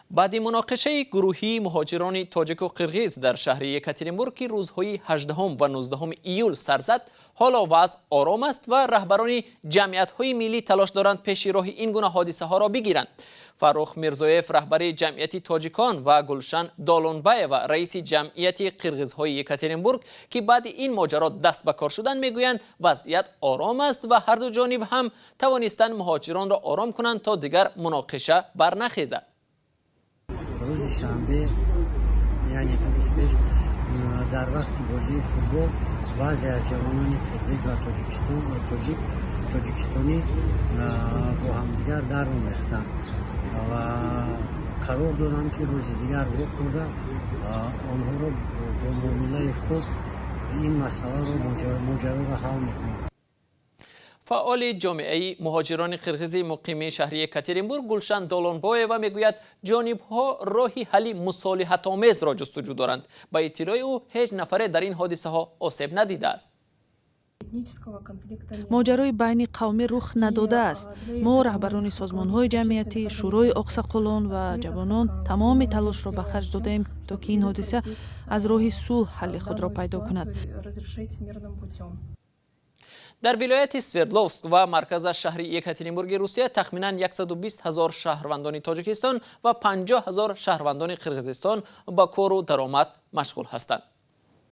Баъди муноқишаи гурӯҳии муҳоҷирони тоҷику қирғиз дар шаҳри Екатеринбург, ки рӯзҳои 18 ва 19 июл сар зад, ҳоло вазъ ором аст ва раҳбарони ҷамъиятҳои миллӣ талош доранд, пеши роҳи ин гуна ҳодисаҳоро бигиранд. Фаррух Мирзоев, раҳбари ҷамъияти тоҷикон, ва Гулшан Долонбаева, раиси ҷамъияти қирғизҳои Екатеринбург, ки баъди ин моҷаро даст ба кор шуданд, мегӯянд, вазъият ором аст ва ҳарду ҷониб ҳам тавонистанд муҳоҷиронро ором кунанд, то дигар муноқиша барнахезад. Рӯзи шанбе, яъне 2 рӯз пеш, дар вақти бозии футбол баъзе аз ҷавонони қирғиз ва тоҷикистон тоҷик тоҷикистонӣ бо ҳамдигар даромехтанд ва қарор доданд, ки рӯзи дигар вохӯрда, онҳоро бо муомилаи хуб ин масъаларо, моҷароро ҳал мекунанд. Фаъоли ҷомеаи муҳоҷирони қирғизи муқими шаҳри Екатеринбург Гулшан Долонбоева мегӯяд, ҷонибҳо роҳи ҳалли мусолиҳатомезро ҷустуҷӯ доранд. Ба иттилои ӯ, ҳеҷ нафаре дар ин ҳодисаҳо осеб надидааст. Моҷарои байни қавмӣ рух надодааст. Мо, раҳбарони созмонҳои ҷамъиятӣ, шӯрои оқсақолон ва ҷавонон, тамоми талошро ба харҷ додаем, то ки ин ҳодиса аз роҳи сулҳ ҳалли худро пайдо кунад. Дар вилояти Свердловск ва марказаш шаҳри Екатеринбурги Русия тахминан 120 ҳазор шаҳрвандони Тоҷикистон ва 50 ҳазор шаҳрвандони Қирғизистон ба кору даромад машғул ҳастанд.